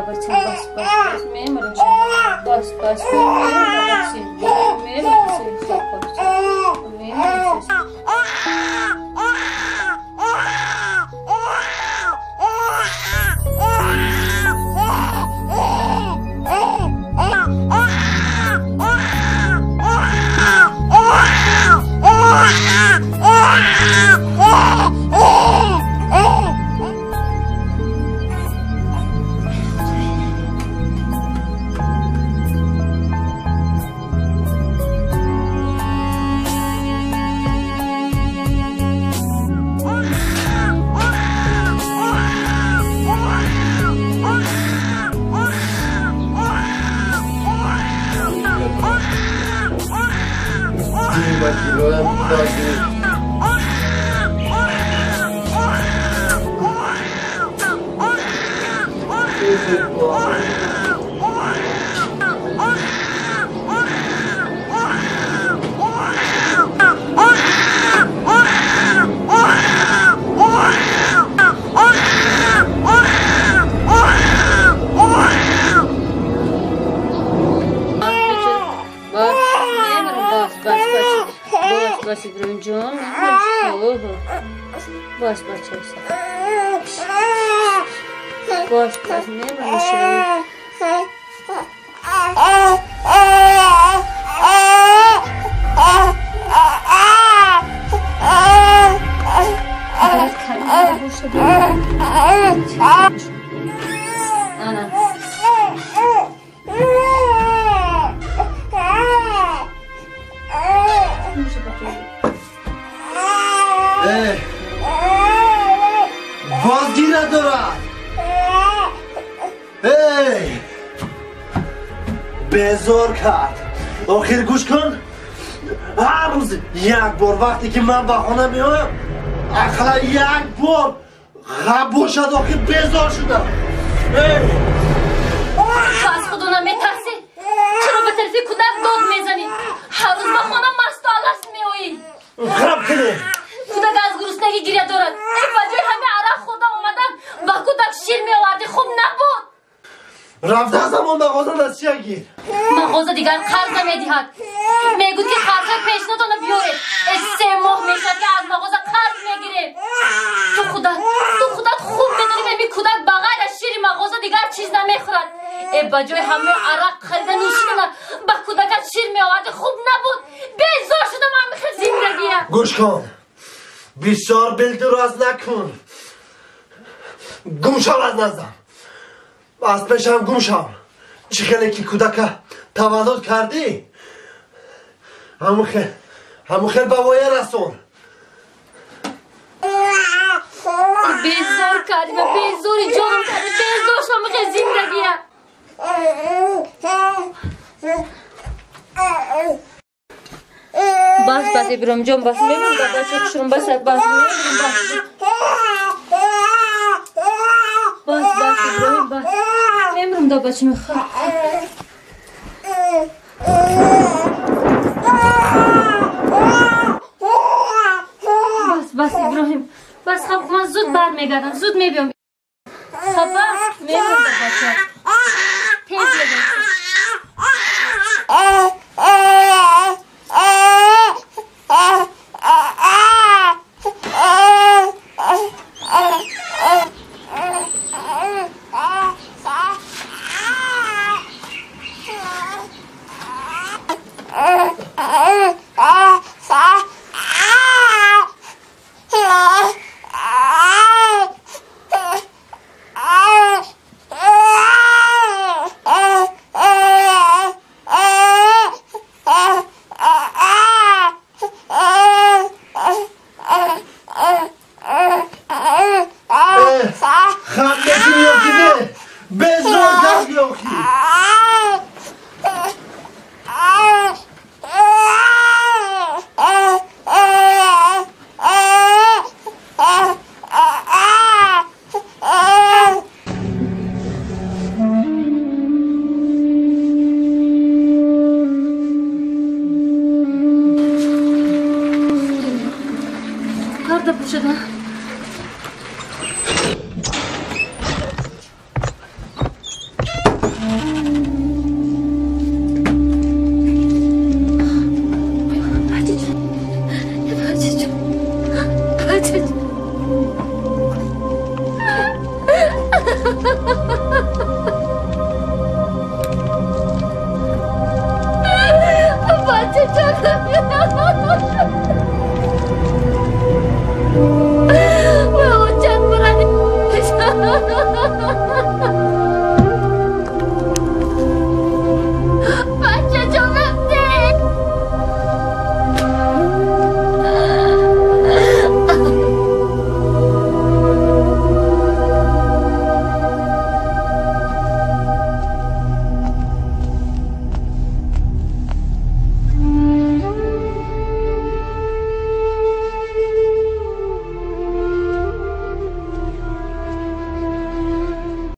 бачам, бас, бас, бас, мемирам. Бас, бас, мемирам, бачам. Мемирам, бачам. Мемирам. Бас, бача. Бас, бас, мемирам. Бозгира дорад. Эй! Безор кард. Охир гӯш кун. Ҳар рӯз як бор вақте ки ман ба хона меоям, ақла як бор ғаб бошад, охир безор шудам. Эй! Ту аз худо наметарсӣ? Чаро ба тарафи кӯдак дод мезанӣ? Ҳар рӯз ба хона масту аласт меоӣ. Ғаб кунӣ. Кӯдак аз гуруснагӣ гиря дорад. Э, ба ҷои ҳама арақ хӯрда омадан ба кӯдак шир меовардӣ, хуб набуд. Рафта аз ҳамон мағоза насия гир. Мағоза дигар қарз намедиҳад. Мегӯд ки қарзҳои пешнатона биёред. Э, 3 моҳ мешавад ки аз мағоза қарз мегирем. Ту худат хуб медонӣ ки ин кӯдак ба ғайр аз шири мағоза дигар чиз намехӯрад. Э, ба ҷои ҳама арақ харида нӯшидана ба кӯдакат шир меовардӣ, хуб набуд. Безор шудам ҳамин зиндагия. Гӯш кун. Бисёр билдуроз накун. Гум шав аз наздам. Аз пешам гум шав. Чӣ хеле ки кӯдака таваллуд кардӣ, ҳамун хел ба воя расон. Безор кардӣ ва безори ҷонам кардӣ. Безор шудам ҳамин хел зиндагия. Бас, бас, Иброҳимҷон, бас, мемирам, бача хушрум, бас, бас, мемирам, бас. Бас, бас, Иброҳим, бас. Мемирам да бача мехоҳам. Бас, бас, Иброҳим. Бас, хаб, ман зуд бармегардам, зуд мебиём. Хафа, мемирам да бача. Тез мебиём.